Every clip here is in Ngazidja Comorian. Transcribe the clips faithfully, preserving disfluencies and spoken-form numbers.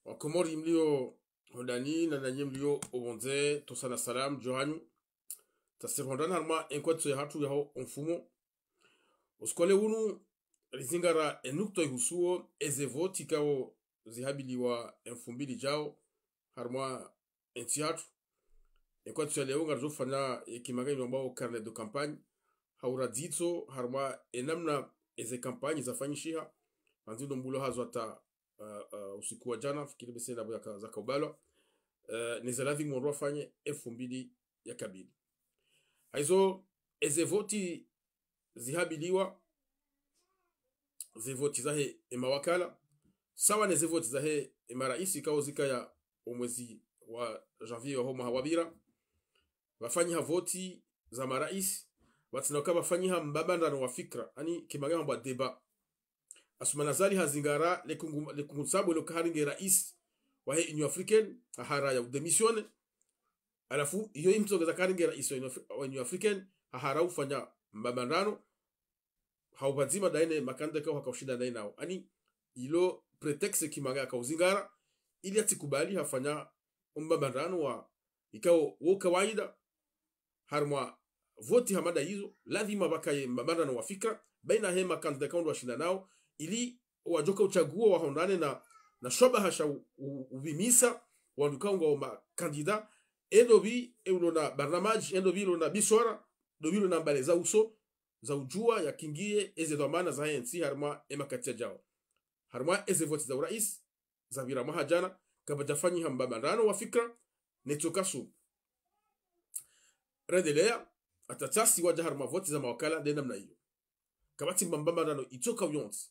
Wakomori mlio hondani na nanyi mlio opvondze, ntsontsa na salamu dju hanyu. Tsasi rihondrane harumwa enkwatso yahatru yaho omfumo. Usiku wa leo unu, rizingara enukta ihusuo eze voti ikao zihabiliwa emfumbili djao harumwa entsi yahatru. Enkwatso ya leo ngaridjo fanya ekimanga inu ambao carnet de campagne. Haura dzitso harumwa enamna eze campagne zafanyishiha. Randzi ndo mbulo hazo hata, uh, uh, usiku wa djana, fikiri bese ndapvo zaka, zaka ubalwa. Uh, neze ladhimu wandru wafanye emfumbili yakabili. Haizo, eze voti zihabiliwa, ze voti zahe emawakala, sawa neze voti zahe emaraisi ikao zikaya omwezi wa janvier waho mwaha wapvira. Pvafanyiha voti za maraisi, pvatsina uka pvafanyiha mbambandrano wa fikra, ani kimanga hambwa débat. Assoumani Azali hazingara lekungu, lekungu nsabwe loka hari nge raisi wahe Union Africaine, hahara ya udémissionner. Halafu, iyo imtsongeza kari nge raisi wa Union Afri-, wa Union Africaine, hahara ufanya mbambandrano, ha upvadzima daine makandida ikao haka ushinda dainao. Ani, ilo prétexte kimanga yaka uzingara, ili yatsikubali hafanya mbambandrano wa, ikao wo kawaida, harumwa voti hama ndaizo, ladhima pvakaye mbambandrano wa fikra, baina he makandida ikao ndo washindanao, ili wadjoka utsagua wahondrane na, na shwabaha sha u-, u-, upvimisa, wandru ikao ngwao makandida, endopvi, eulo na barnamaji, endopvi, ilo na biswara, ndopvi, ilo na mbale za uso, za udjua yakingie eze dhwamana zahe ntsi harumwa emakati yadjao. Harumwa eze voti za uraisi, zapvira mwaha djana, kapvadjafanyiha mbambandrano wa fikra, netsoka su. Rendelea, hata tsasi wadja harumwa voti za mawakala nde namna iyo. Kapvatsi mbambandrano itsoka uyontsi.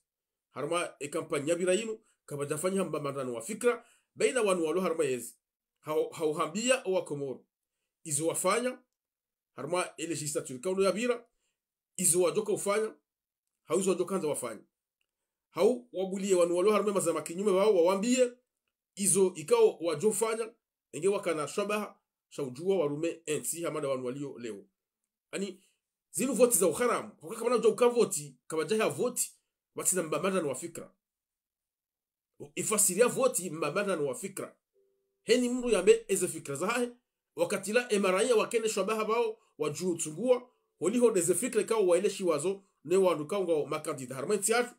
Harumwa ekampanye yapvira inu, kapvadjafanyiha mbambandrano wa fikra, baina wanu walo harumwa yezi. Hau, hauhambia owakomoro izo wafanya, harumwa e législature ikao ndo yapvira, izo wadjoka ufanya, hau izo wadjoka handza wafanye. Hau wabulie wanu walo harumwa mazama kinyume wao, wawambie izo ikao wadjofanya, enge wakana shwabaha sha udjua warume entsi hama nda wanu walio leo. Ani, zinu voti za uharamu, hauka kapvana udja uka voti, kapvadjaha voti, pvatsina mbambandrano wa fikra. Ifasiri ya voti mbambandrano wa fikra. Heni mndru yambe eze fikra zahahe, wakati la emaraya wakene shwabaha pvao wadjutsungua, holiho ndeze fikra ikao waeleshiwa zo ne wandru ikao ngwao makandida harumwa entsi yahatru,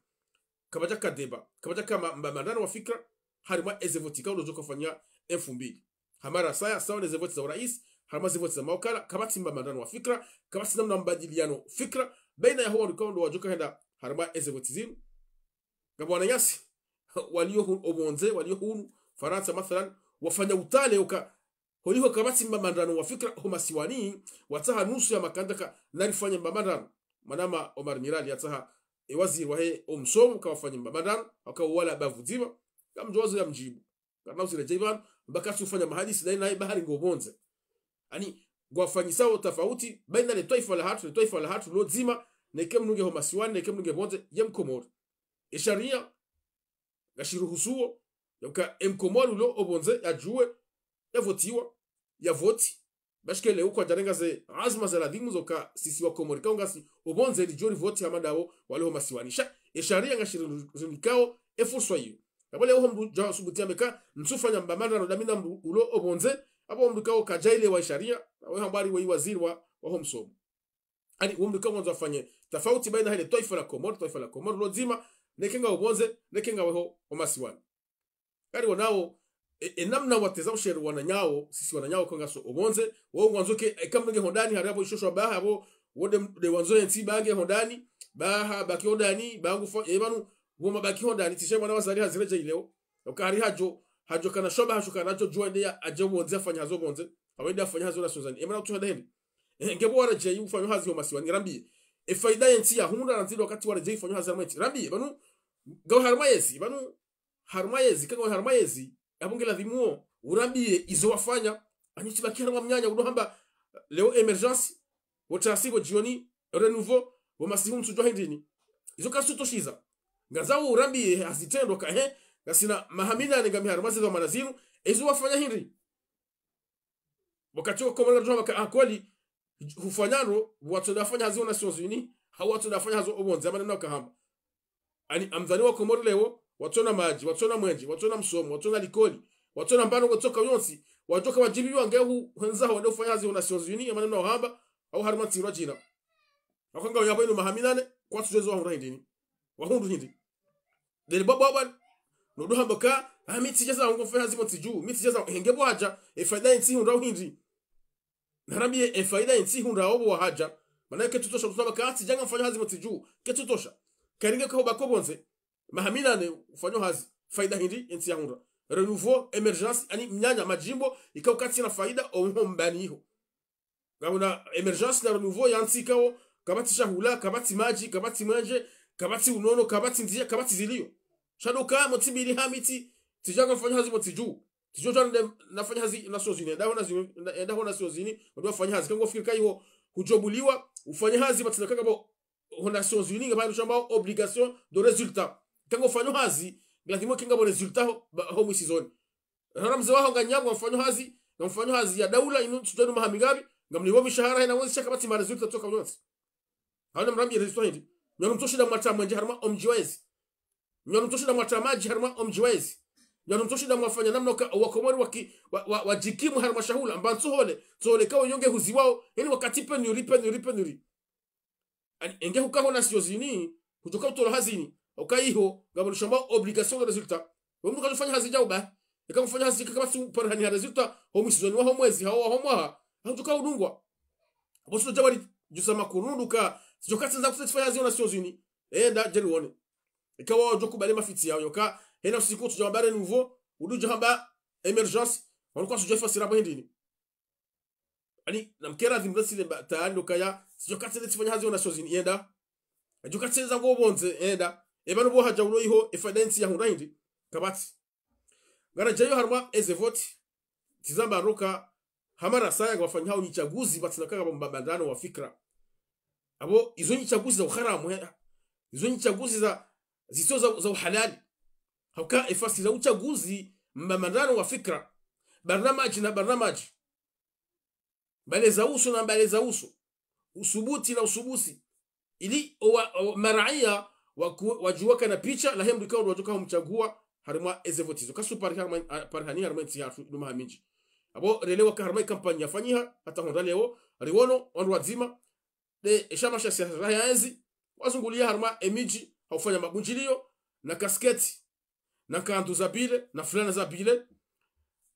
kapvadjaka débat, kapvadjaka ma-, mbambandrano wa fikra, harumwa eze voti ikao ndo zokafanya emfumbili. Hama rasaya, sawa neze voti za uraisi, harumwa ze voti za mawakala, kapvatsi mbambandrano wa fikra, kapvatsi namna mbadiliano fikra, baina yaho wandru ikao ndo wadjoka henda harumwa eze voti zinu. Ngapvo wananyasi walio hu-, opvondze, walio hunu Farantsa, mathalan, wafanya utale uka, holiho kapvatsi mbambandrano wa fikra ho masiwani, watsaha nusu ya makandida ka narifanye mbambandrano. Mwanama Omar Mirali yatsaha, e waziri wahe omsomo ka wafanye mbambandrano, waka wala bavu dzima, kamdjo wazo ya mdjibu. Kana uzire djai pvanu, mba katsu ufanya mahadisi, naye, naye bahari ngo opvondze. Ani, ngwafanyisao tafauti, baina le twaifa lahatru, le twaifa lahatru lo dzima, neke mndru nge ho masiwani, neke mndru nge pvondze, ye mkomori. E sharia, ngashiruhusuo, yauka e mkomori ulo opvondze, yadjue, yavotiwa, yavoti, bashikele ukwadjarenga ze azma za ladhimu zoka sisi wakomori ikao ngasi opvondze lidjo rivoti hama ndawo walo ho masiwani. Sha, e sharia ngashirinikao e furswa iyo. Apvo leo ho mndru dja subuti yambe ka ntsufanya mbambandrano ndami na mndru ulo opvondze, apvo mndru ikao kadjaelewa e sharia, nawe hambwa ari we waziri wa, waho msomo. Ani, wo mndru ikao ngwandzo afanye tafauti baina hele twaifa la Komori, twaifa la Komori lo dzima, neke nga opvondze, neke nga weho ho masiwani. Kari wonao, e, e namna wateza usheru wananyawo, sisi wananyawo ikao ngaso opvondze, wo ngwandzo ke, e, kamwe nge hondani, hari apvo isho shwabaha, apvo, wo nde, nde wandzo ye ntsi ba nge hondani, baha, baki hondani, ba ngufa, e, pvanu, wo mabaki hondani, tsi she mwana wa Azali hazire dje ileo. Uka hari hadjo, hadjo kana shwabaha, sho kana hadjo djuwa nde ya, adje pvondze, afanye hazi pvondze, awe nde afanye hazi na suzani. E, mana utsu henda hende. E, nge pvo waredjeyi ufanya hazi ho masiwani, rambiye. E faida ye ntsi ya hundra na ndzilo wakati waredjeyi ufanya hazi harumwa ye ntsi. Rambiye, pvanu, ngawe harumwa yezi, pvanu, harumwa yezi, ikao ngawe harumwa yezi, apvo nge ladhimu wo urambiye izo wafanya. Anyi tsi baki harumwa mnyanya udo hamba leo Émergence, wo Tasi, wo Djioni, Renouveau, wo Masihu, ntsudjuwa hindrini. Izo kazitsutoshiza. Ngazao urambiye ha zitrendwa ka he, ngasina maha minane ngami harumwa ze dhwamana zinu, izo wafanya hindri. Wakati wa Komori ngarudjuwa hamba ka akweli, hufanya ndro, watsonda afanya hazi ho Nations Unies, hau watsonda afanya hazi opvondze, amana na ukahamba. Ani amdhani wa Komori leo, watsona madji, watsona mwenje, watsona msomo, watsona likoli, watsona mbano ngwetsoka yontsi, wadjoka wadjibiwa nge hu, hwendza hwende hufanya hazi ho Nations Unies, ya mana mna uhamba, au harumwa ntsi rwadjina. Wakanga uyapvo inu maha minane, kwatsudjuwa ezo wahundra hindrini. Wahundru hindri. Dele bwabwabwa, no ndo hamba ka, ah, mi tsidjaza ngamfanya hazi mo ntsi dju, mi tsidjaza henge bo hadja, e faida ye ntsi hundra hindri. Narambiye e faida ye ntsi hundra obo wahadja. Mana ketsu tosha kutsu hamba ka, tsidja ngamfanya hazi mo ntsi dju, ketsu tosha. Karinge ka hubaki ho pvondze, maha minane ufanya hazi, faida hindri ye ntsi yahundra. Renouveau, émergence, ani mnyanya, madjimbo, ikao katsina faida, oho mbani iho. Ngapvo na émergence na renouveau ya ntsi ikao, kapvatsi shahula, kapvatsi madji, kapvatsi mwenje, kapvatsi unono, kapvatsi ndzia, kapvatsi zilio. Sha ndo ka mo ntsi mbili ha mi tsi, tsidja ngamfanya hazi mo ntsi dju. Tsidjo djana nde nafanya hazi Nations Unies, enda ho Nations, enda ho Nations Unies, ndo wafanya hazi. Kango fikiri ka iho, hudjobuliwa, ufanya hazi, pvatsina kanga bo, ho Nations Unies, ngapvo inu shambao obligation de résultat. Kango fanya hazi, ngilazimu kanga bo résultat ho, ba, ho mwisizoni. Hara mze waho nganyapvo ngamfanyo hazi, ngamfanyo hazi ya daula inu tsudjanu maha mingapvi, ngamlipvo mishahara hena mwezi sha kapvatsi ma résultat tsoka yontsi. Hawana mrambi résultat hindri. Nyanu mtsoshinda mwatra mwenje harumwa omdji wa ezi. Nyanu mtsoshinda mwatra madji harumwa omdji wa ezi. Nyanu mtsoshinda mwafanya namna uka, wakomori waki, wa, wa, wadjikimu harumwa shahula, mba ntsohole, ntsohole kawo yonge huziwao, heni wakati pénurie, pénurie, pénurie. Ani, enge huka ho Nations Unies, hudjoka utolwa hazini, uka iho, ngapvo lushamba obligation de résultat. Wo mndru kadjofanya hazi djauba, eka mfanya hazi kaka basi uparihani ha résultat, ho mwisizoni waho mwezi, hau waho mwaha, hudjoka udungwa. Bo tsi ndo djabari djusa makurundu ka, tsidjoka tsendza kutsi tsifanya hazi ho Nations Unies. Enda, djeli wone. Eka wao djokubali mafitsi yao, yoka, hena usiku tsudja wamba renouveau, ududja hamba émergence, wanu kwatsudja fasira bo hindrini. Ani, namkera dhimrasile mba, ta ndo kaya, tsidjoka tsende tsifanya hazi ho Nations Unies, yenda. Adjoka tsendza ngo pvondze, yenda. Eba no bo hadja ulo iho, e faida ye ntsi yahundra hindri. Kapvatsi. Ngaradjayo harumwa eze voti. Tsizamba roka, hamara saya ngwafanya hao nyi tsaguzi, pvatsina kanga bo mbambandrano wa fikira. Abo, izo nyi tsaguzi za uharamu, he. Izo nyi tsaguzi za, zitso za, za uhalali. Hauka efasiri ya utsaguzi, mbambandrano wa fikira. Barnamaji na barnamaji. Mbale za uso na mbale za uso. Usubuti na usubusi. Ili owa, owa, maraya waku, wadjuwa kana picha, lahe mndru ikao ndo wadjoka humtsagua, harumwa eze voti zo. Kasu pari harumwa, a, parihani harumwa ntsi hatru, inu maha mindji. Abo, relewa ka harumwa kampanyi yafanyiha, hata hondra leo, riwono, wandru wadzima, nde, eshama sha siasa rahe ya ezi, wazungulia harumwa emidji, haufanya mabundjilio, na kasketi, na kandu za bile, na fulana za bile,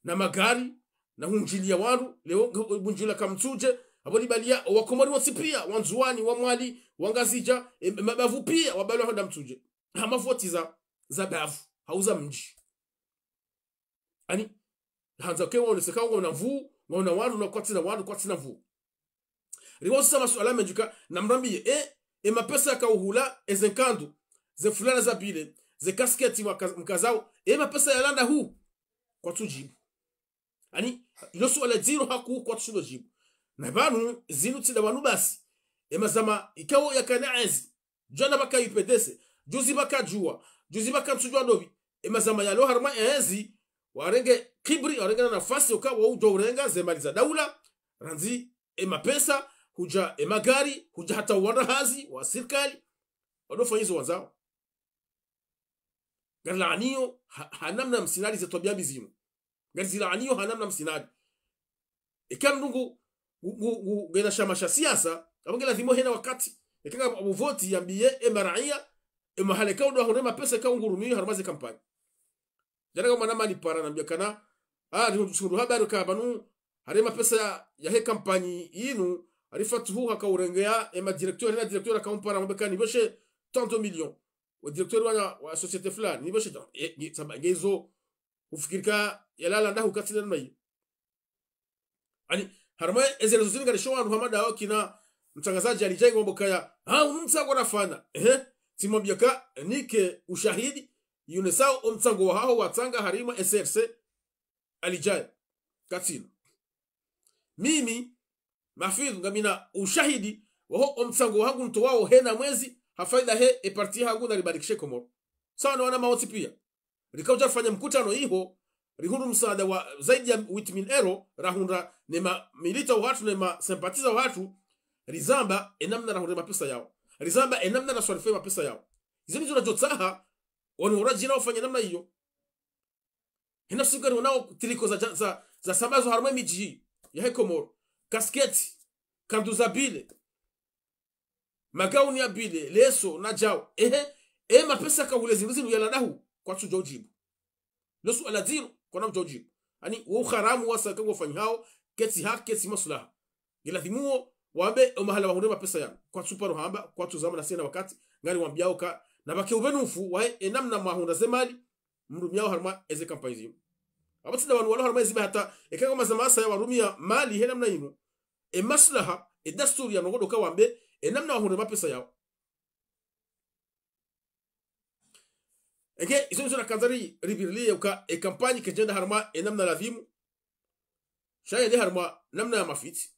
na magari, na hundjilia wandru, leo nge-, bundjila ka Mitsudje, abo libalia, owakomori wontsi pia, wa Ndzuwani, wa Mwali, wa Ngazidja, e, mabavu pia, wabalwa handa Mitsudje. Hama voti za, za bavu, hau za mdji. Ani, handza ke wonese ka ngwaona nvuu, ngwaona wandru na kwatsina wandru, kwatsina nvuu. Riwausa masuala mendji ka, namrambiye, e, e mapesa yakauhula, eze nkandu, ze fulana za bile, ze kasketi mka-, mkazao, e mapesa yalanda hu? Kwatsudjibu. Ani, ilo suala dziro haku kwatsushindo djibu. Na pvanu, zinu tsi nda pvanu basi. E mazama, ikao yakana ezi. Djana pvaka U P D C, juzi pvaka Juwa, juzi pvaka Ntsudjuwa Ndopvi. E mazama yalo harumwa ezi, warenge kibri, warenge na nafasi, uka waudjo urenga ze mali za daula, randzi e mapesa, hudja e magari, hudja hata wandra hazi wa sirikali, wado fanyizo wandzao. Ngarilaaniyo, ha, ha namna msinadi ze twabia mbi zinu. Ngarizilaaniyo ha namna msinadi. Eka mndru ngu, ngu, ngu, ngu, ngena shama sha siasa, abo nge lazimu hena wakati. Eka nga abo voti yambiye e maraya, e mahala ikao ndo wahundre mapesa ikao ngurumiyo harumwa ze kampanyi. Djana ka mwana mali para nambiya kana, ah, ri mtsundu habari ka pvanu, hari mapesa ya, yahe kampanyi yinu, hari Fatuhu hakaurengea, e ma directeur, na directeur hakaumpara, mwambe ka nipveshe trente millions. Wa directeur wana, wa société fulani, nipveshe, e, nge, saba, nge izo, ufikiri ka yalala ndahu katsina namna iyo. Ani, harumwa eze réseaux zinu ngarisho wandru hama dawo kina mtrangazadji Ali Djae ngwambo kaya, ha, unu mtsango rafanya. Ehe, tsimwambiya ka, nike ushahidi, yonesao o mtsango wahaho watsanga harumwa S R C, Ali Djae. Katsina. Mimi, Mahfidh, ngamina ushahidi, waho o mtsango wahangu ntowao hena mwezi, ha faida he, e parti yahangu na ribarikishe Komoro. Sawa na wana maotsi pia. Rikaudja rifanya mkutano iho, rihundru msaada wa zaidi ya huit mille euros, rahundra ne ma militants wahatru ne ma sympathisants wahatru, rizamba e namna rahundre mapesa yao. Rizamba e namna raswarife mapesa yao. Izo nizo radjotsaha, Wanu wadjina wafanya namna iyo. Hena suku ngari wonao triko za, za, za sambazwa harumwa emidji yahe Komoro. Kasketi, kandu za bile, magauni ya bile, leso, na djao. Ehe, e mapesa kahule zindru zinu yalawa dahu, kwatsudjo udjibu. Lo suala dziro, kwana udjo udjibu. Ani, wo uharamu wasa ka ngwafanyihao, ketsi haki, ketsi maslaha. Ngiladhimu wo, wambe, o mahala wahundre mapesa yanu. Kwatsuparo hamba, kwatsuzama na sina wakati, ngari wambiao ka, na pvake upvenufu, wahe, enamna mwahundra ze mali, mrumiao harumwa eze kampanyi zinu. Apvo tsi nda wanu walo harumwa eziba hata, eka ngoma za masa ya warumia mali he namna inu. E maslaha, e dasturi ya nongodo ka wambe, enamna wahundre mapesa yao. Enge, izo nizo nakandza ri, ripvirilie uka, e kampanyi kayidjenda harumwa, enamna ladhimu. Sha yende harumwa, namna ya mafitsi.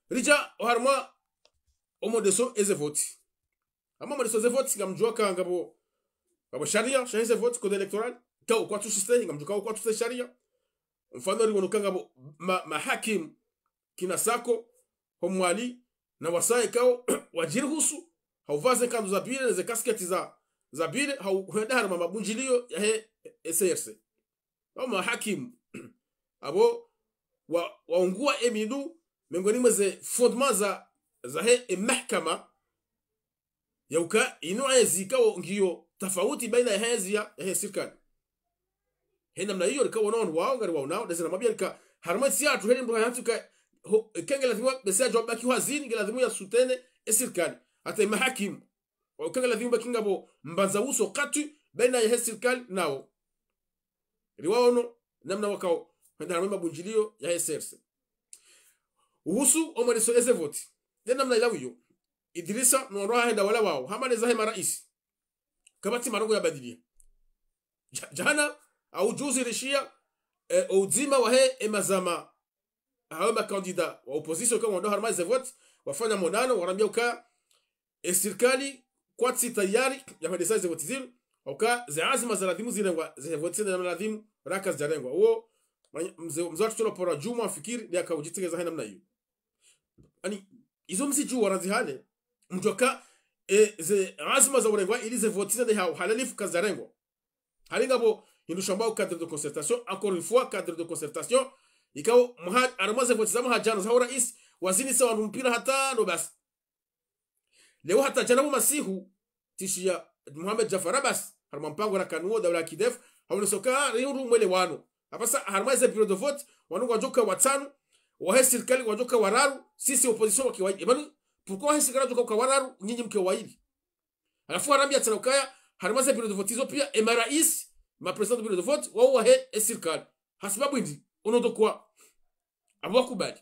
Ridja, o harumwa, o mwendeso eze voti. Ama mwendeso ze voti, ngamdjuwa ka ngapvo, ngapvo sharia, sharia ze voti, code électoral, ka ukwatsu shiste, ngamdjuwa ka ukwatsu shiste sharia. Mfano riwono ka ngapvo ma, mahakimu, kina Sako, ho Mwali, na wasaye kao, wadjiri husu, hauvaze kandu za bile, ze kasketi za, za bile, hau, hwenda harumwa mabundjilio, yahe, e C R C. Ao mahakimu. Apvo wa, waunguwa emindru, mengoni mweze fondement za, zahe emahakama, ya uka inu ezi kao ngiyo tafauti baina ya ezi ya, yahe sirikali. He namna iyo rika wona wandru wao, ngari waonao, ndeze namwambia rika, harumwa ntsi yatru heli mndru hayatru ka, ho, eka ngiladhimu, bese yadjo baki hazini, ngiladhimu ya soutenir e sirikali. Hata emahakimu. Eka ngiladhimu baki ngapvo mbanza uso kati, baina yahe sirikali, nao. Riwaono, namna wakao, hwenda harumwa mabundjilio yahe C R C. Uhusu o mwendeso eze voti. Nde namna ilawiyo. Idrisa, no wandru hahenda wala wao. Hama neza he maraisi. Kapvatsi marongo yabadilia. Dja, djana, au juzi rishia, e, o udzima wahe, e mazama. Hawe makandida wa opposition ka ngwendo harumwa eze voti, wafanya monano, warambia uka, e sirikali, kwatsi tayari, ya hwendesa eze voti zinu, uka, ze anzima za ladhimu zirengwa, ze voti zinu ladhimu, raka zidjarengwa. Uwo, manye, mze, mze watru tolo pora djumwa, fikiri, ni aka udjitengeza he namna iyo. Ani, izo msidjuwa randzi hale, mdjuwa ka, e, ze anzima za urengwa, ili ze voti zinu ha uhalalifu kazidjarengwa. Hali ngapvo, hindru shambwao cadre de concertation, encore une fois, cadre de concertation, ikao, mwaha, harumwa ze voti za mwaha djana za urais, wazinisa wandru mpira hata no basi. Leo hata djana pvo masihu, tishia Mohamed Djaffar Abbas, harumwa mpango rakanuwo, daula ya kidefu, haoneso ka, riuru mwelewano. Apvasa, harumwa ze bureau de vote, wanu ngwadjoka watsanu, wahe sirikali ngwadjoka wararu, sisi opposition wake waili. Epvanu, pourquoi wahe sirikali ngwadjoka wararu, nyinyi mke waili? Halafu harambia tsena ukaya, harumwa ze bureau de vote izo pia, e maraisi, ma président de bureau de vote, wao wahe e sirikali. Hasibabu hindri, ono ndo kwa. Apvo wakubali.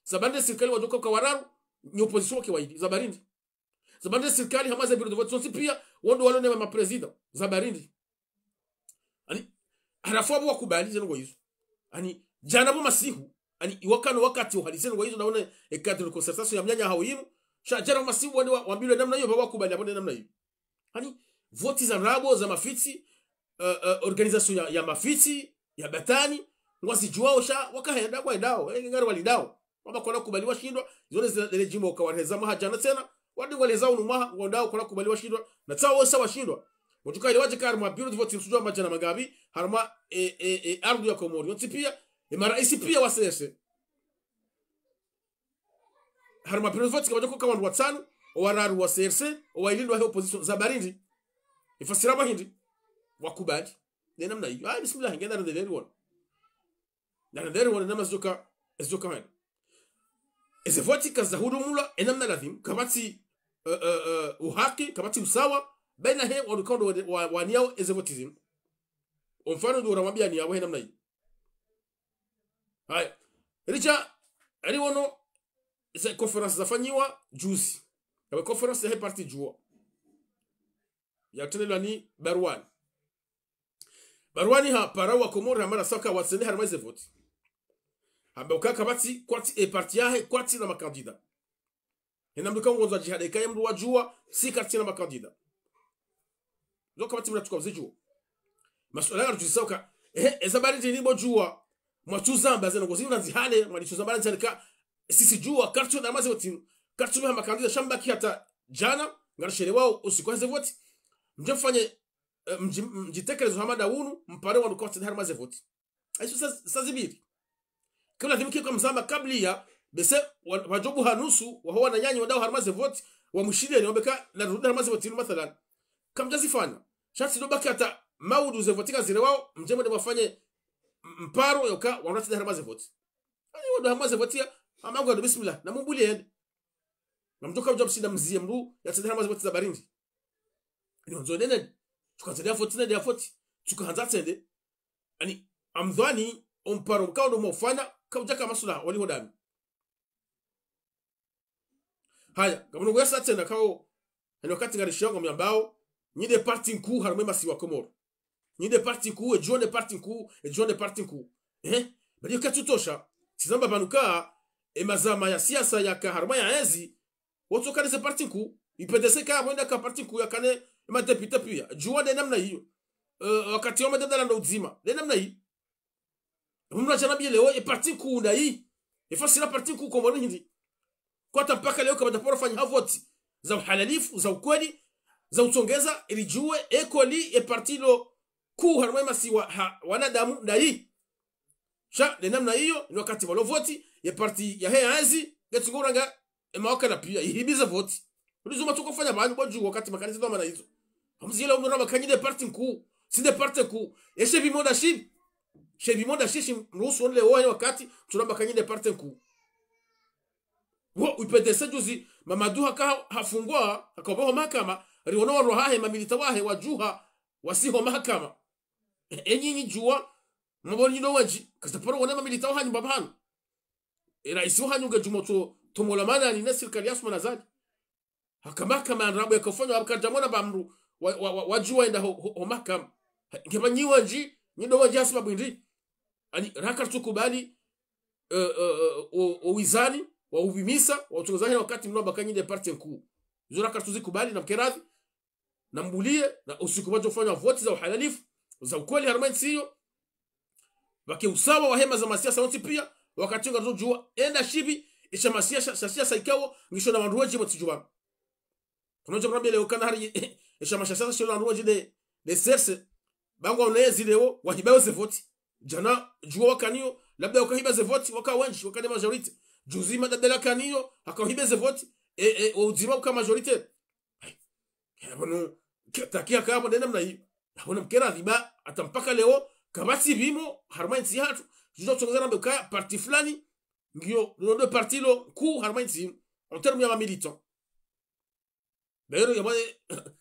Za baanda e sirikali wadjoka wararu, nyi opposition wake waili. Za barindi. Za baanda e sirikali, harumwa ze bureau de vote zontsi pia, wao ndo walo ne ma président. Za barindi. Ani, halafu apvo wakubali, ze ndrongoo izo. Ani, djana pvo masihu, ani, iwakano wakati uhali ze ndrongoo izo, naone, e cadre de concertation ya mnyanya hao inu, sha djana pvo masihu, wani wa, wambilwe namna iyo, pvo wakubali, apvo ne namna iyo. Ani, voti za ndrabo, za mafitsi, eh, eh, organisation ya, ya mafitsi, ya batwali, ngwazidjuwao sha, wakahenda, ngwaendao, eh, ngari walindao. Wamba kwana kubali washindwa, zone zile, zile djimbo kawareza mwaha djana tsena, wadi ngwaleza unu mwaha, ngwandao kwana kubali washindwa, na tsawo sa washindwa. Mdjuka ile wadje ka harumwa bureau de vote msudjuwa madjana mangapvi, harumwa, e, e, e, ardhu ya Komori. Yontsi pia, e maraisi pia wa C R C. Harumwa bureau de vote kawadjoko ka wandru watsanu, o wararu wa C R C, o waili ndo wahe opposition, za barindi. Ifasira pvo hindri, wakubali. Ne namna iyo. Ah, bismillah, ngena rendele riwona. Na rendele riwona namna zidjoka, zidjoka hwenda. Eze voti kazahudumulwa, e namna ladhimu, kapvatsi, eh, eh, eh, uhaki, kapvatsi usawa, baina he wandru kaondo wa, wa, waniao eze voti zinu. O mfano ndo uramwambia ni apvo he namna iyo. Haya. Ridja, riwono, ze conférence zafanyiwa, juzi. Yawe conférence yahe parti Juwa. Yatrendelwa ni Barwani. Barwani hapara wa Komori hamba ra saka watsende harumwa eze voti. Hamba uka kapvatsi, kwatsi e parti yahe, kwatsi na makandida. Hena mndru ka ngondzo wa djihadi, eka ye mndru wa Juwa, si kapvatsi na makandida. Zo kapvatsi mndru atsuka uze Juwa. Masuala ya rudjisa uka, ehe, eza barindi ni bo Juwa, mwatsuzamba, zena ngozi mnandzi hale, mwatsuzamba nandzi hale ka, sisi Juwa, kartsu na maze voti, kartsu miha makandida, sha mbaki hata djana, ngarishelewao, usiku wahe ze voti. Mdje mfanye eh, mdji-, mdjitekelezo hama nda unu, mpare wandru kawatsende harumwa ze voti. Hayizo sa, sa zipviri. Kula ladhimu kiko mzama kabla ya, bese, wa, wadjo buha nusu, waho wananyanyu wandao harumwa ze voti, wamshileni, wambe ka, narudi harumwa ze voti, mathalan. Kamdjazifanya. Sha tsi ndo baki hata maudu ze voti kazirewao, mdje mwende mwafanye m-, mparo, yoka, wandru watsende harumwa ze voti. Ani wandao harumwa ze voti ya, hama ngwendo bismillah, na mumbulie yende. Na mdru kaudja mshinda mzie mdru, yatsende harumwa ze voti za barindi. Ani wandzo nene, tsuka tsende ya voti, nende ya voti, tsuka handza tsende. Ani, amdhwani, omparo mkao ndo mwaufanya, kaudjaka masulaha, wali hodami. Haya, ngamno wesa tsena kao, hano wakati ngarishiyo ngamyambao, nyi nde parti nkuu harumwa ye masiwa Komoro. Nyi nde parti nkuu, edjuwa nde parti nkuu, edjuwa nde parti nkuu. Eh? Badi yo katsutosha, tsi zamba pvanu ka, emazama ya siasa yaka harumwa ye ntsi, wotso kane ze parti nkuu, I P D C ka mwenda ka parti nkuu yakane, emadepite piya. Djuwa nde namna iyo. Eh, wakati wa Mamadi Abdallah ndo udzima. Nde namna iyo. Mndru adja nambiye leo, e parti nkuu ndayi. E fasila parti nkuu Komoro hindri. Kwata mpaka leo kapvadja paro fanya ha voti za uhalalifu, za ukweli, za utsongeza, ili djuwe, e kweli, e parti lo nkuu harumwa ye masiwa ha wanadamu ndayi. Sha, nde namna iyo, ni wakati pvalo voti, ye parti yahe ntsi, ngetsi ngoranga, emawakala piya, ihibize voti. Ulizo matsuko fanya pvanu, bo djuwa wakati makali zidwa mana izo. Hamzile umura makanyi nde parti nkuu, tsi nde parti nkuu. Eshe pvimo nda shi, she pvimo nda shi, shi mruhusu onle woye wakati, mtsura makanyi nde parti nkuu. Wo, U P D C juzi, Mamadu haka hafungwa, haka pvo ho mahakama, riwono wandru wahahe, mamilita wahe, wadjuha, wasi ho mahakama. E, enyinyi djuwa, mwaboni no wendji, kazaparo wona mamilita wahanyu mbapvanu. E raisi wahanyu nge djumwa tso, tomola mana ni ne sirikali ya Assoumani Azali. Haka mahakama ndrabo yakafanywa, haka djamona mba mdru, wa, wa, wa, wadjuwa enda ho, ho, ho mahakama. Nge pva nyi wendji, nyi ndo wendji hasibabu hindri. Ani, raka tsukubali, eh, eh, eh, o, o wizani, wa upvimisa, wa utsongoza hena wakati mndru amba kanyi nde parti nkuu. Izo raka tsuzikubali na mkeradhi, na mbulie, na usiku pvadjo fanywa voti za uhalalifu, za ukweli harumwa ye ntsi iyo, pvake usawa wahe mazama siasa wontsi piya, wakati ngaridjo djuwa, enda shipvi, eshama siasa, sha siasa ikao, ngisho na wandru wendji mwatsi djuwa. Kunodja mrambe leo kana hari, eshama sha siasa shilo na wandru wendji nde, nde serse, bangwa unezi leo, wahiba yo ze voti. Djana, djuwa wakaniyo, labda wakahiba ze voti, waka wendji, waka nde majorité. Juzi Mamadi Abdallah kaniyo, haka wahibe ze voti, e, e, o udzima uka majorité. Yapvo no, ke-, takia kapvo nde namna iyo. Yapvo no mkeradhi ba, hata mpaka leo, kapvatsi pvimo, harumwa ye ntsi yahatru, djudjo tsongeza nambe kaya parti fulani, ngiyo, lo ndo parti lo nkuu harumwa ye ntsi, en terme ya mamilitants. D'ailleurs, yapvo,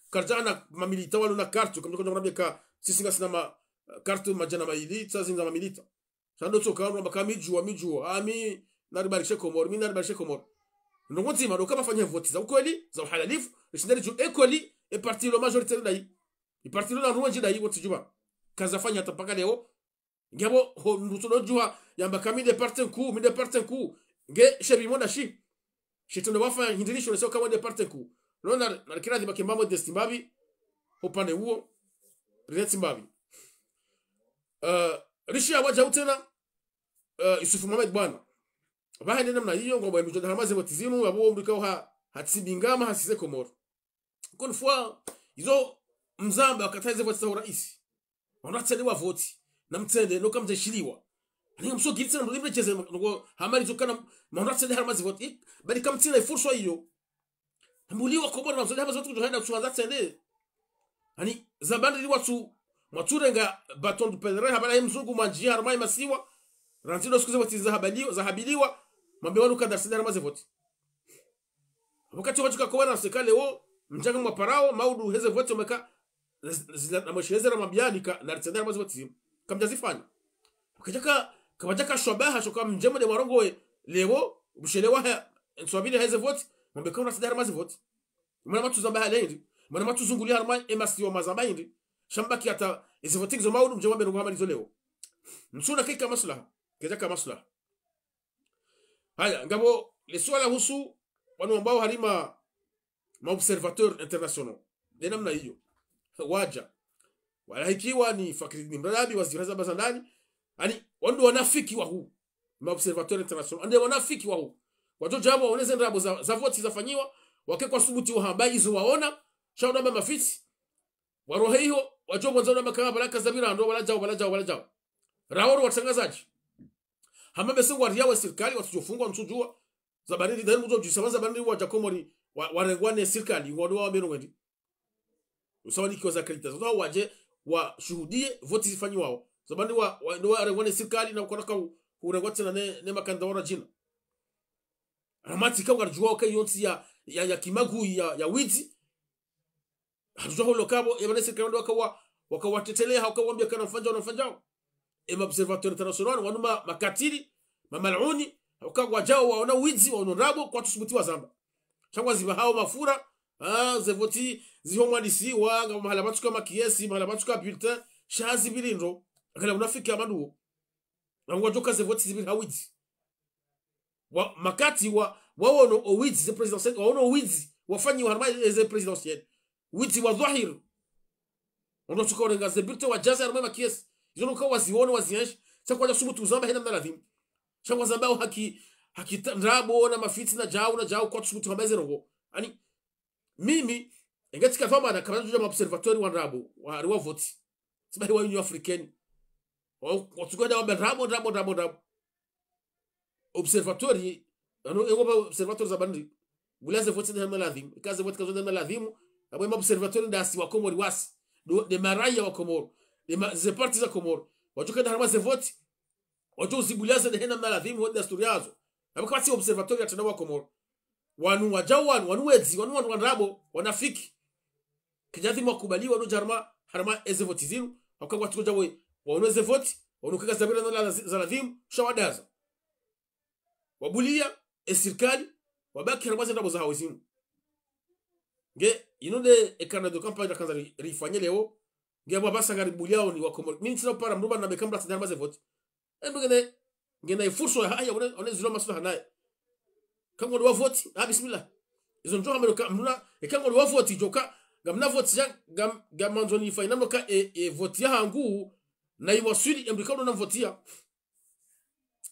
karidja na mamilitants walo na carte, kamdjo kondjo mrambe ka, sisi ngasina ma, carte madjana mayili, tsa zindza mamilitants. Sha ndo tsoka, wamba ka mi djuwa, mi djuwa. Ah, mi naribarikishe Komoro, mi naribarikishe Komoro. Ndrongo ndzima, ndo kapvafanya voti za ukweli, za uhalalifu, rishinde ridjuwe e kweli, e parti lo majoritaire ndayi. E parti lo na wandru wendji ndayi, wotsi djuwa. Kazafanya hata mpaka leo. Ngapvo, ho, mndru tso ndo djuwa, yamba ka mi nde parti nkuu, mi nde parti nkuu. Nge, she pvimo nda shi. Shitru nde wafanya hindri lisho, nese uka wende parti nkuu. Lona, na kila dhima kemba Modeste Mbabi, upande uwo, Rinetsi Mbabi. Eh, rishiya wadja utsena, eh, Youssouf Mohamed bwana. Pvahende namna iyo, ngwamba mdru djo nda harumwa ze voti zinu, yapvo mdru kao ha, hatsibingama, hasize Komoro. Encore une fois, izo mzamba wakati ze voti za uraisi. Wandru watsende wa voti. Na mtsende, no kamdjashiliwa. Ani ngamsogiri tsena mdru limbe djeze, no, hamali zo kana, wandru watsende harumwa ze voti. Eh, bali kamtsina ifursa iyo. Mbuliwa Komoro, wandru watsende harumwa ze voti, kudjo henda tsuwa za tsende. Ani, zabandri watsu, mwatsurenga bâton de pèlerin, habala ye mzungu mwandji harumwa ye masiwa. Randzi ndo siku ze voti za habaliwa, za habiliwa, mwambe wandru ka nda tsende harumwa ze voti. Wakati wakati ka cohérence ka leo, mdjanga mwaparao, maudu heze voti mweka, zila, na mwesheleze ra mambiyani ka, naritsende harumwa ze voti zinu. Kamdjazifanya. Kapvadjaka, kapvadjaka shwabaha, shoka mdje mwende mwarongowe, leo, mshelewa ha, nswabili heze voti, mwambe ka wandru watsende harumwa ze voti. Mwana matsuzamba hale hindri, mwana matsuzungulia harumwa, e masiwa mazamba hindri, shambaki hata, eze voti ngizo maudu, mdje mwambe ndrongo hama nizo leo. Ntsuna keka masulaha, keka masulaha. Haya, ngapvo le suala husu, wanu wambao harumwa ma observateurs internationaux. Nde namna iyo. Wadja. Walahikiwa ni Fakhridine Mradabi, waziri wa zamba za ndani. Ani, wandru wanafiki wahu. Ma observateurs internationaux. Wandru wanafiki wahu. Wadjo djambo, waone ze ndrabo za, za voti zafanyiwa. Wake kwasubuti wahamba izo waona. Sha wandru wamba mafitsi. Warohe iho, wadjo pvondza wana maka pvala kaza pvirando, pvala djao, pvala djao, pvala djao. Raoro watsangazadji. Hama bese ngwariyawo e sirikali, watsudjofungwa, ntsudjuwa. Za barindi, ndani mudjo djisa, za barindi wadja Komori, wa, warengwa ne sirikali, ngwado wa meno wendi. Usawa ni kiwa za kalita. Zozo wadje, washuhudie, voti zifanyiwao. Za barindi wa, wa, ndo warengwa ne sirikali, na ukona ka u, urengwa tsena ne, ne makandida wa radjina. Ramati ka ngaridjuwa waka yontsi ya, ya, ya kimagu, ya, ya widzi. Haridjuwa holo kabo, eba ne sirikali ndo wakawa, wakawatetelea, wakawambia kana mfanyao, na mfanyao. Ema observateurs internationaux, wanu ma, makatili, ma maluni, waka wadjao, waona widzi, waona ndrabo, kwatsu subuti wazamba. Sha ngwazipvahao mafura, ah, ze voti, ziho mwadisi, wa, nga mahala pvatsuka makiesi, mahala pvatsuka bulletin, sha zipviri ndro, akala unafiki amaduo. Na ngwadjoka ze voti zipviri ha widzi. Wa, makati wa, waono o widzi, ze présidentielles, waono o widzi, wafanyiwa harumwa ze présidentielles. Widzi wa dhwahiri. Wandru watsuka warenga ze bulletin wadjaza harumwa makiesi. Izo nuka wazione, wazienshi. Sha kwadja subutu uzamba hena mna ladhimu. Sha ngwazambao haki, haki ta, ndrabo na mafitsi na djao, na djao, kwatsu subutu hamba ze ndrongoo. Ani, mimi, enga tsika pvamana, kapvadja udja ma observateurs wa ndrabo, wa, wa voti. Tsibahi wa Union Africaine. Wa, watsuka wenda wamba ndrabo, ndrabo, ndrabo, ndrabo. Observatoire, ano, engo ba observatoire za barindi. Bula ze voti nde hama ladhimu. Ika ze voti kazo nde hama ladhimu. Abo ema observatoire ndasi wa Komori wasi. Do, nde maraya wa Komori. Nde ma, ze parti za Komori. Wadjo kenda harumwa ze voti. Wadjo zibulia ze nde hena mna ladhimu, wo dasturi yazo. Abo kapvatsi observatoire ya tsena wa Komori. Wanu wadjao wanu, wanu wedzi, wanu wanu wa ndrabo, wanafiki. Kidjadhimu wakubali wanu dja harumwa, harumwa eze voti zinu, hauka ngwatsuko dja we, waono eze voti, waono keka zapvira na la, za ladhimu, sha wadaza. Wabulia, e sirikali, wabaki harumwa ze ndrabo zahao zinu. Nge, inu nde e carnet de campagne rakandza ri, rifanye leo, nge abo apvasa ngaribuliao ni wa Komori. Mimi ntsina upara mdru ba na beka mdru atsende harumwa ze voti. Embe ngena, ngena e fursa ya haya, one, one zilo maslaha naye. Eka ngo ndo wa voti, ah, bismillah. Izo ndjo hamelo ka, mdru na, eka ngo ndo wa voti, djoka, ngamna voti ya, ngam, ngamandzo nifanye namna ka, e, e, voti yahangu, na iwaswili, emdru ka ndo na mvotia.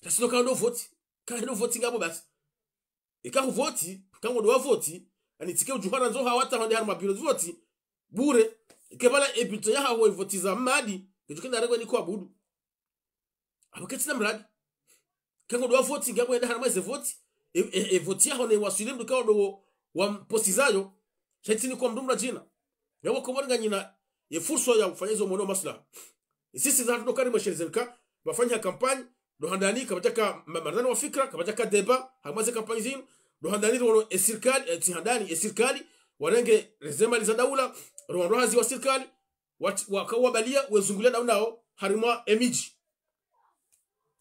Tasi ndo ka ndo voti, ka ndo voti ngapvo basi. Eka hu voti, eka ngo ndo wa voti, ani tsike udjuhana ndzo hawata hande harumwa bureau de vote, bure, eka pvala e bulletin yahaho e voti za madi, ngedjo kenda rengwe ni kwa budu. Abo ketsina mradi. Eka ngo ndo wa voti, ngapvo enda harumwa ze voti, e, e, e voti yaho ne waswili mdru ka ndo wa mposizayo, sha itsini kwa mdru mradjina. Yawo Komori nganyina, ye fursa ya ufanya izo mwono maslaha. Isisi za hatu ndo kari mwesheleze nka, pvafanya campagne, ndo handani, kapvadjaka ma, maridano wa fikira, kapvadjaka débat, harumwa ze campagne zinu, ndo handani riwono e sirikali, e, tsi handani, e sirikali, warenge ze mali za daula, rowandru hazi wa sirikali, wat, waka wabalia, wezungulia daula nao, harumwa e midji.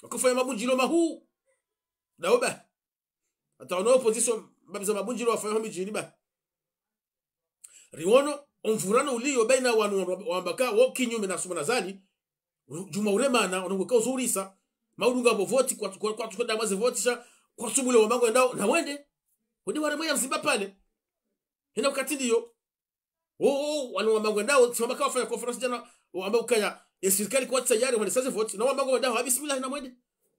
Wakafanya mabundjilio mahuu, daula. Hata ono opposition, mbapvi za mabundjilio wafanya ho midjini ba. Riwono, omvurano uliyo baina wanu wa, wamba ka wo kinyume na Assoumani Azali, djuma uremana, ono ngweka uzo urisa, maudu ngapvo voti, kwa, kwa, kwatsu kwenda harumwa ze voti sha, kwatsu bule wa mango endao, na wende. Wende waremwe ya mzimba pvale. Hena wakati ndiyo. Wo, wo, wanu wa mango endao, tsi wamba ka wafanya conférence djana, wamba ukaya, e sirikali kwatsi tayari, wandisa ze voti, na wa mango endao, ha bismillah, na mwende.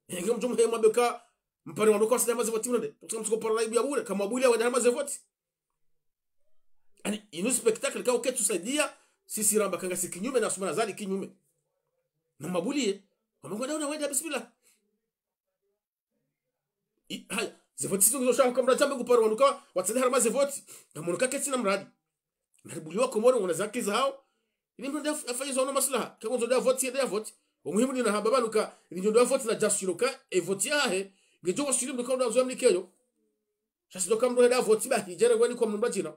Enge mdjo muhema beka, mpare wanu kwatsi harumwa ze voti mrende. Toksa mtsuko para na ibu ya bure, kamwabulia wende harumwa ze voti. Ani, inu spectacle ka uke tusaidia, sisi ramba ka ngasi kinyume na Assoumani Azali kinyume. Na mwabulie, wa mango endao na wende, bismillah. I, haya, ze voti zizo ngizo sha hauka mradi ambe nguparo wanu ka, watsende harumwa ze voti. Ngamono ka ketsina mradi. Naribuliwa Komori, wana zaki zahao. Ini mdru nda af, afanye izo ono maslaha. Ka ngondzo nda voti, nda voti. Omuhimu ni na hamba pvanu ka, ini nyo nda voti na djaswilo ka, e voti yahe. Ngedjo waswili mdru ka ndo azo ya mnikeyo. Sha si ndo ka mdru henda voti ba, hidjere ngweni kwa mdru mradjina.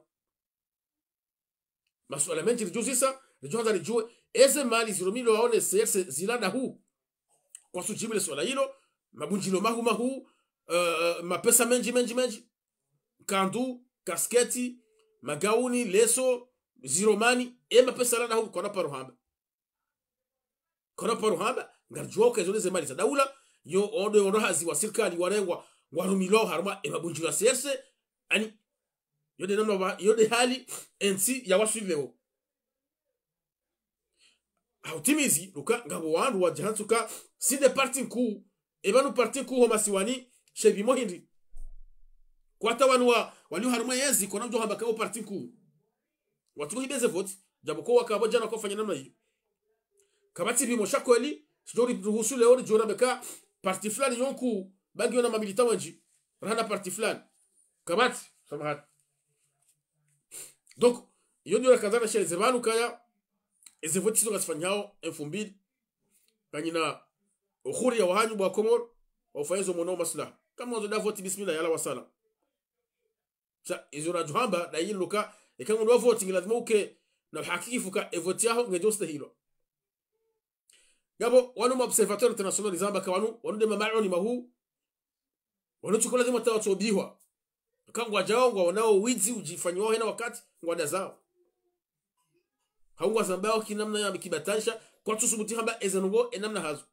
Masuala mendji ridjuzisa, ridjo handza ridjuwe, eze mali zirumilwao ne C R C zila dahu. Kwatsu djibu le suala ilo, mabundjilio mahuu mahuu, eh, mapesa mendji, mendji, mendji. Kandu, kasketi, magauni, leso, ziromani, e mapesa yala dahu, kwana paro hamba. Kwana paro hamba, ngaridjuwa uka izo nde ze mali za daula, yo ondo, ondo hazi wa sirikali warengwa, ngwarumilwao harumwa e mabundjilio ya C R C, ani, yo nde namna wa, yo nde hali, entsi ya waswili leo. Hautimizi, luka, ngapvo wandru wadjahantsuka, si nde parti nkuu, e pvanu parti nkuu ho masiwani, shepvi mo hindri. Kwata wanu wa, walio harumwa yezi, kwana mdjo hamba ka wo parti nkuu. Watsuko hibe ze voti. Djapvo ko waka pvo djana waka ufanya namna iyo. Kapvatsi pvimo sha kweli, shidjo ri ruhusu leo ridjo ramba eka parti fulani yo nkuu, ba ngiyo na mamilitants wendji, rahana parti fulani. Kapvatsi, samahani. Donc, iyo ndiyo nakandza nasheleze pvanu kaya, eze voti zo ngazifanyihao mfumbili. Kanyina uhuru ya wahanyu bo Wakomori, wa ufanya zo mwonao maslaha. Kamwandzo nda voti, bismillah, yala wasala. Sha, izo radjo hamba, nda yinu uka, eka ngwendo voti, ngilazimu uke na uhakikifu ka e voti yaho ngedjo stahilwa. Ngapvo, wanu ma observateurs internationaux rizamba ka wanu, wanu nde mamaoni mahuu, wanu tsi ko lazimu ata watsobihwa. Ka ngwadjao, ngwaonao widzi udjifanyiwao hena wakati, ngwandazao. Hau ngwazambao ki namna ya kibatansha, kwatsu subuti hamba eze ndrongoo e namna hazo.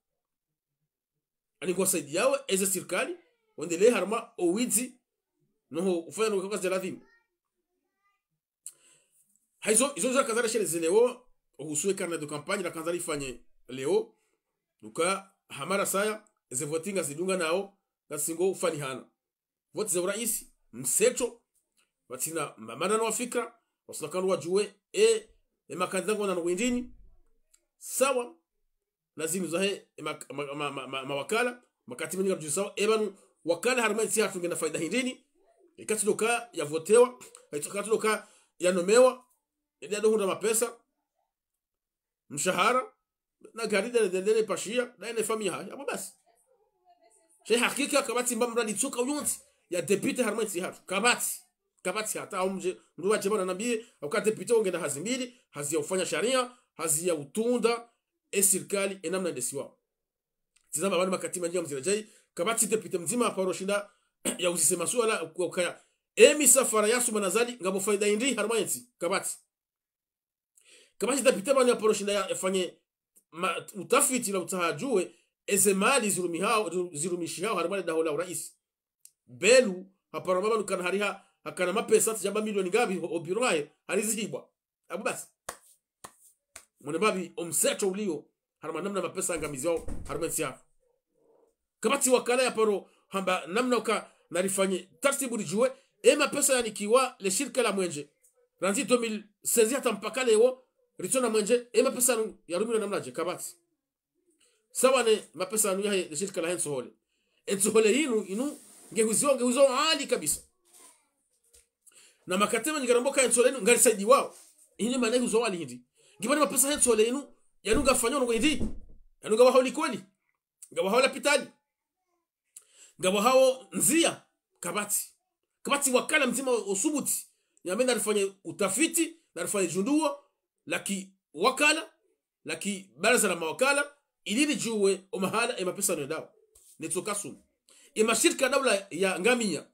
Ani ngwasaidiyao eze sirikali, wendelee harumwa o widzi, no ufanya ndrongoo kazidja lazimu. Haizo, izo zo nakandza nasheleze leo, uhusu e carnet de campagne, nakandza nifanye leo, uka hamara saya, eze voti ngazidunganao, ngazi ngo ufanihana. Voti za uraisi, mseto, pvatsina mbambanano wa fikira, wasina kandru wadjuwe, e, e makandida ngwonao hindrini, sawa, na zinu zahe, e mak-, ma-, ma-, ma-, ma-, mawakala, makati mendji ngamdjuwao, e pvanu wakala harumwa entsi yahatru ngena faida hindrini, e kati ndo ka yavotewa, e kati ndo ka yanomewa, e nde yadohundra mapesa, mshahara, na gari nde, nde, nde, nde pashiya, na ene famiyi yahahe, apvo basi. Sha hakika kapvatsi mba mradi tsoka uyontsi ya député harumwa entsi yahatru. Kapvatsi. Kapvatsi hata au mdje, mdru wadje pvanu anambiye, uka député wo ngena hazi mbili, hazi ya ufanya sharia, hazi ya utunda, e sirikali, e namna yendesiwao. Tsizamba pvanu makati mendji ngamzirejei, kapvatsi député mdzima haparo shinda ya uzise masuala, uka-, ukaya, e misafara ya Assoumani Azali, ngapvo faida hindri harumwa entsi, kapvatsi. Kapvatsi député pvanu haparo shinda ya, yafanye ma-, utafiti la utsaha adjuwe, eze mali zirumihao, ziru-, zirumishihao harumwa le daho la uraisi. Belu, haparo pvanu kana hariha, hakana mapesa, tsi djamba milioni ngapvi, o, o biro hahe, harizihibwa. Apvo basi. Mwone mbapvi, o mseto uliyo, harumwa namna mapesa yangamiziwao, harumwa entsi yahatru. Kapvatsi wakala yaparo hamba namna uka narifanye tartibu ridjuwe, e mapesa yanikiwa le shirika la mwenje. Randzi deux mille seize hata mpaka leo, ritsona mwenje, e mapesa yanu yarumiwa namnadje, kapvatsi. Sawa ne mapesa yanu yahe le shirika lahe Ntsohole. E Ntsohole yinu, inu, ngehuziwao, ngehuziwao hali kabisa. Na makati mendji ngarambo ka e Ntsohole yinu, ngarisaidiwao. Inu mana ihuziwao hali hindri. Ngipvani mapesa yahe Ntsohole yinu, yanu ngafanyao ndrongoo hindri. Yanu ngawahao likoli. Ngawahao lapitali. Ngawahao ndziya, kapvatsi. Kapvatsi wakala mdzima usubuti yambe narifanye utafiti, narifanye djundruwo, la kiwakala, la kibaraza la mawakala, ili ridjuwe o mahala e mapesa yanu yendao. Netso kasumu. E mashirika daula yangamiya.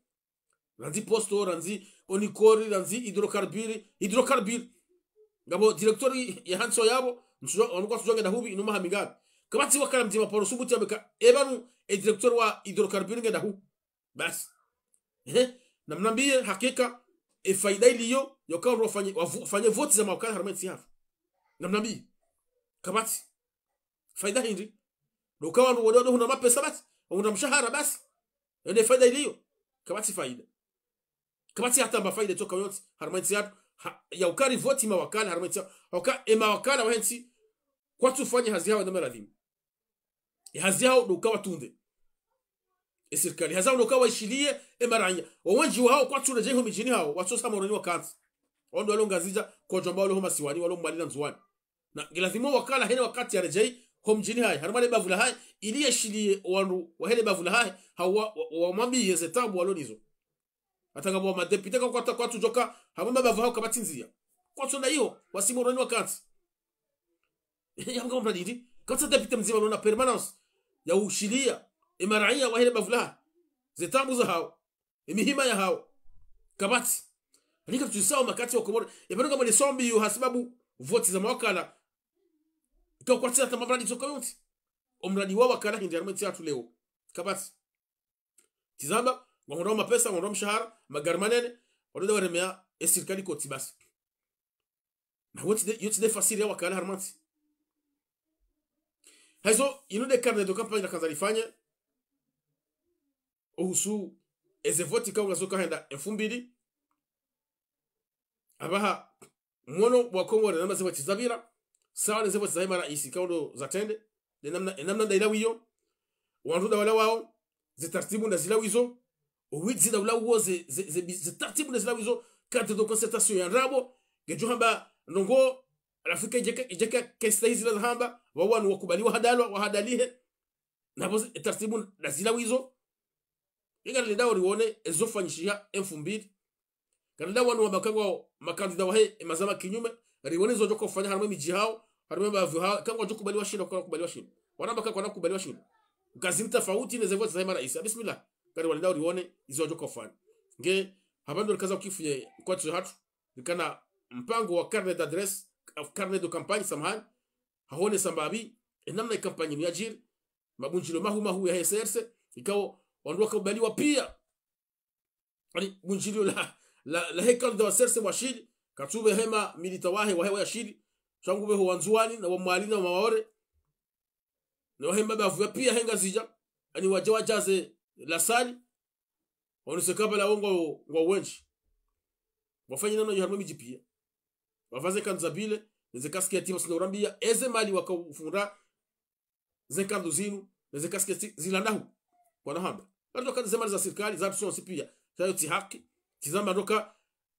Randzi Poste, randzi Onicor, randzi Hydrocarbures, Hydrocarbures. Ngapvo directeur yahe ntso yapvo, ntsu, wanu kwatsu djuwa ngenda hupvi, inu maha mingapvi. Kapvatsi wakala mdzima paro subuti yambe ka, e pvanu, e directeur wa Hydrocarbures ngenda hu. Basi. Ehe, namnambiye, hakika, e faida iliyo, yoka wandru wafanye, wavu-, wafanye voti za mawakala harumwa entsi yahatru. Namnambiye. Kapvatsi. Faida hindri. Ndo uka wandru wende wadohundra mapesa basi, wahundra mshahara basi. Yo nde faida iliyo. Kapvatsi faida. Kapvatsi hata mba faida tsoka yontsi, harumwa entsi yahatru, ha, ya uka rivoti mawakala, harumwa entsi yahatru, ha uka e mawakala wahe ntsi, kwatsu fanya hazi yahawo namna ladhimu. E hazi yahawo ndo uka watunde e sirikali. Hazi yahawo ndo uka waishiliye e maranya. Owendji wahawo kwatsu redjei ho midjini hawo, watsosa Moroni wakantsi. Wandru walo Ngazidja, kwadjwamba walo ho masiwani, walo Mwali na Ndzuwani. Na ngiladhimu wakala hene wakati yaredjei ho mdjini hahe, harumwa le bavu lahahe, ili yeshiliye wandru wahe le bavu lahahe, hawa, wa, wamwambiye ze taabu walo nizo. Hata ngapvo madéputé ka kwata kwatsu djoka, hamwe mabavu hawo kapvatsi ndziya. Kwatsu na iyo, wasi Moroni wakantsi. Yamwe ngapvo mradi ndi, kapvatsi député mdzima lona permanence ya ushiliya e maranya wahe le bavu lahahe, ze taabu zahawo, e mihima yahawo. Kapvatsi. Anika tutsisao makati wa Komori, e pvanu ngamwone sombi yo hasibabu voti za mawakala. Ika kwatsi hata mradi tsoka yontsi. O mradi wa wakala hindri harumwa entsi yahatru leo. Kapvatsi. Tsizamba, ngwahundrao mapesa, ngwahundrao mshahara, magari manene, wandru nde waremeya e sirikali kotsi basi. Na yo tsi nde, yo tsi nde fasiri ya wakala harumwa entsi. Hayizo, inu nde carnet de campagne nakandza nifanye, uhusu eze voti ikao ngazo kahenda mfumbili. Apvaha, mwono wa Komori namna ze voti zapvira, sawa ne ze voti zahe maraisi ikao ndo zatrende, ne namna, e namna ndayilawiyo, wandru ndawalawao, ze taratibu ndazilawizo, owidzi ndaulawao ze, ze, ze, ze taratibu ndazilawizo, cadre de concertation ya ndrabo, ngedjo hamba ndrongoo, halafu ika idjeka, idjeka kesi zila zahamba, wawanu wakubali wahadalwa, wahadalihe, napvo ze, e taratibu ndazilawizo, inga rilindao riwone ezo fanyishiha e mfumbili. Karilindao wanu wamba ka ngwao makandida wahe, e mazama kinyume, riwone izo wadjo ufanya harumwa e midji yahawo, harumwa e mabavu yahawo, ka ngwadjo kubali washindwa, ka ngwadjo kubali washindwa. Wanamba ka ngwana kubali washindwa. Ukazini tafauti ne ze voti zahe maraisi. Ah, bismillah. Kariwalindao riwone izo wadjo ufanya. Nge, hapvanu ndo rikaza ukifu ye nkontsi yahatru, rikana mpango wa carnet d'adresse, carnet de campagne, samahani, hahonesa mbapvi, e namna e kampanyi inu yadjiri, mabundjilio mahuu mahuu yahe C R C, ikao wandru wakubaliwa pia. Yaani, bundjilio la, la, lahe kandida wa C R C Mwashili, katsupvehe ma militants wahe, wahe wa Shili, sha ngupveho wa Ndzuwani, na wa Mwali, na wa Maore, na wahe mabavu ya pia he Ngazidja, yaani wadje wadjaze la salle, waonese ka pvala wo ngwao, ngwao wendji. Wafanye namna iyo harumwa e midji pia. Wapvaze kanzu za bile, ne ze kasketi, pvasi na urambia, eze mali waka ufundra, ze kanzu zinu, ne ze kasketi zila ndahu. Kwana hamba. Kandru ka ze mali za sirikali, zatru sontsi pia. Sha iyo tsi haki, tsi zamba ndoka,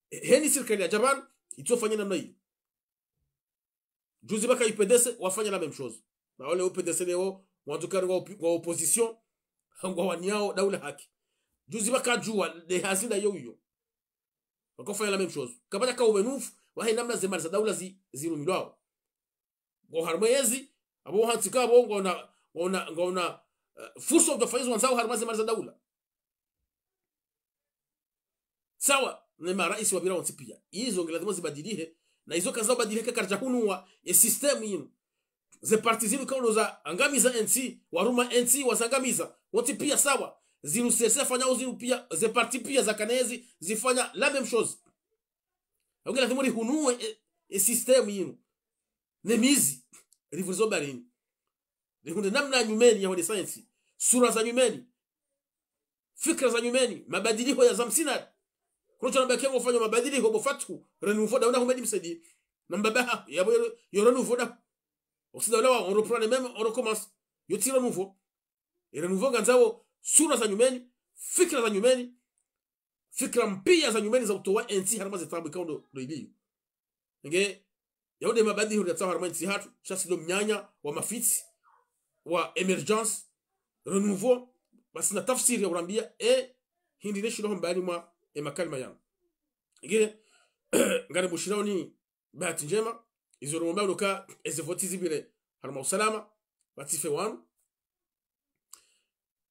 e, heni sirikali yadja pvanu, itso fanya namna iyo. Juzi pvaka U P D C, wafanya la même chose. Na wale U P D C leo, wandru kari wa opi-, wa opposition, ngwawaniao daula haki. Juzi pvaka djuwa, nde hazi nda iyo iyo. Waka ufanya la même chose. Kapvadjaka uwenufu, wahe namna ze mali za daula zi, zirumilwao. Ngwao harumwa yezi, apvo hantsi ka apvo ngwaona, ngwaona, ngwaona, eh, fursa udjo ufanya izo wandzao harumwa ze mali za daula. Sawa, ne maraisi wapvira wontsi pia. Izo nge lazima zibadilihe, na izo kazidja ubadilihe ka karidja hunuwa e système inu. Ze parti zinu ikao ndo zaangamiza e ntsi, waruma e ntsi, wazangamiza. Wontsi pia sawa. Zinu C R C yafanyao zinu pia, ze parti pia zakana yezi, zifanya la même chose. Nge lazima rihunuwe e, e système inu. Ne mizi, ripvurizo barini. Rihundre namna nyumeni ya hwende sayansi. Sura za nyumeni. Fikra za nyumeni. Mabadiliho ya za msinari. Kuno tsi wanamba ka ngwafanya mabadiliho bo Fathu, renouveau daula Ahmed Msaidie. Na mbaba ha, yapvo yo, yo renouveau daho. Osi daula wa, on reprend les mêmes, on recommence. Yo tsi renouveau. E renouveau ngandzao sura za nyumeni, fikra za nyumeni, fikra mpia za nyumeni za utowa e ntsi harumwa ze taabu ikao ndo, ndo iliyo. Nge, yao nde mabadiliho ndo yatsaho harumwa e ntsi yahatru, sha si ndo mnyanya wa mafitsi, wa émergence, renouveau, pvasi na tafsiri ya urambia, e, hindri ne shilo ho mbali mwa, e makalima yanu. Nge, ngari mbushiraoni, bahati ndjema, izo romba ndoka, eze voti zipvire, harumwa usalama, pvatsi fe wanu.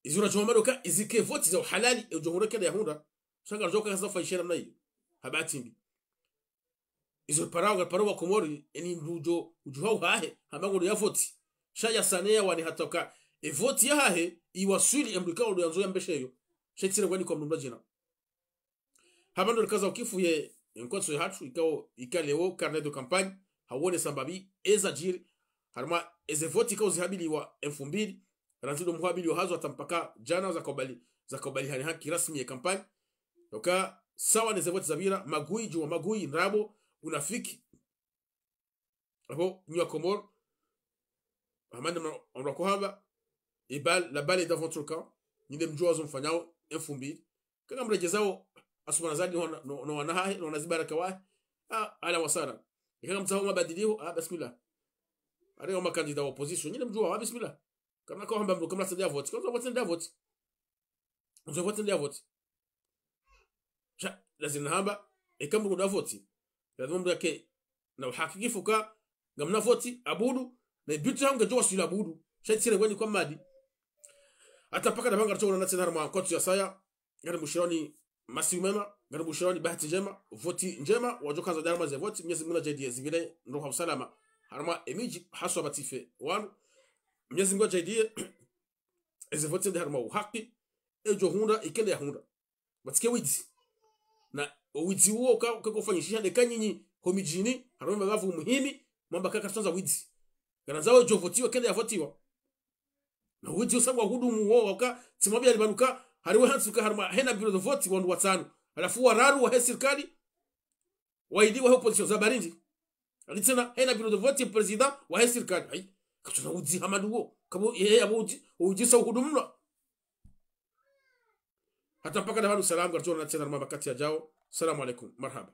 Izo radjo hamba ndoka, izike voti za uhalali, e udjo hundra kende ya hundra, sha ngaridjo uka kaza ufanyishe namna iyo. Ha bahati mbi. Izo riparao, ngariparao wa Komori, eni mndru udjo, udjo hau hahe, hamba ngudjo ya voti. Sha ya sane ya wani hata uka, e voti yahahe, iwaswili e mndru ikao ndo yandzo ya mbeshe iyo. Sha itsire ngwani kwa mndru mdru djina. Hapvanu ndo rikaza ukifu ye nkontsi yahatru, ikao, ika leo, carnet de campagne, hawonesa mbapvi, eza djiri, harumwa eze voti ikao zihabiliwa e mfumbili, randzi ndo muhabiliwa hazo hata mpaka djana zakubali, zakubali hani haki rasmi ye campagne. Ndoka, sawa ne ze voti zapvira, magouilles, djuu wa magouilles, ndrabo, unafiki. Apvo, nyi wa Komori, hamani mna, mna kuhamba, e balle, la balle est dans votre camp, nyi nde mdjuwa zo mfanyao, e mfumbili. Kanga mredjezao, Assoumani Azali no, no, no wana hahe, no wana zibaraka wahe. Ah, ahlan wa sahlan. Ikanga mtsaho mabadiliho, ah, bismillah. Ari wa makandida wa opposition, nyi nde mdjuwa, ah, bismillah. Kamna kuhamba mndru, kamna tsende ya voti. Kamna voti nde ya voti. Mzo voti nde ya voti. Sha, lazima nahamba, eka mndru nda voti. Lazima mndru yake na uhakikifu ka, ngamna voti, abudu, na e bulletin yahangu ngedjo waswili abudu. Sha itsire ngwani kwa madi. Hata mpaka na pvanga rutso na tsena harumwa nkontsi ya saya, ngari mbushiraoni masihu mema, ngari mbushiraoni bahati ndjema, voti ndjema, wadjo kandza djarma ze voti, Mnyezi Mungu nadjaaliye zipvire, ndro ha usalama. Harumwa e midji, haswa pvatsi fe wanu. Mnyezi Mungu nadjaaliye, eze voti zende harumwa uhaki, edjo hundra, ikende ya hundra. Pvatsike widzi. Na o widzi uwo ka, ka ufanyishiha nde ka nyinyi ho midjini, harumwa mabavu muhimi, mwamba ka karitsuandza widzi. Ngarandzao edjo votiwa, kende ya votiwa. Na widzi usa ngwa hudumu wo, waka, tsi mwambia ni pvanu ka, hariwe hantsi ka harumwa, hena bureau de vote, wandru watsanu. Halafu wararu wahe sirikali, waili wahe opposition za barindi. Ali tsena, hayina bureau de vote ya président wahe sirikali. Hayi, katsuna udzi hama ndo wo. Kabo, ye, yabo udzi, udzi sa uhudumlwa. Hata mpaka na pvanu salam, ngaridjo onana tsena harumwa makati yadjao. Salamu alaikum, marahaba.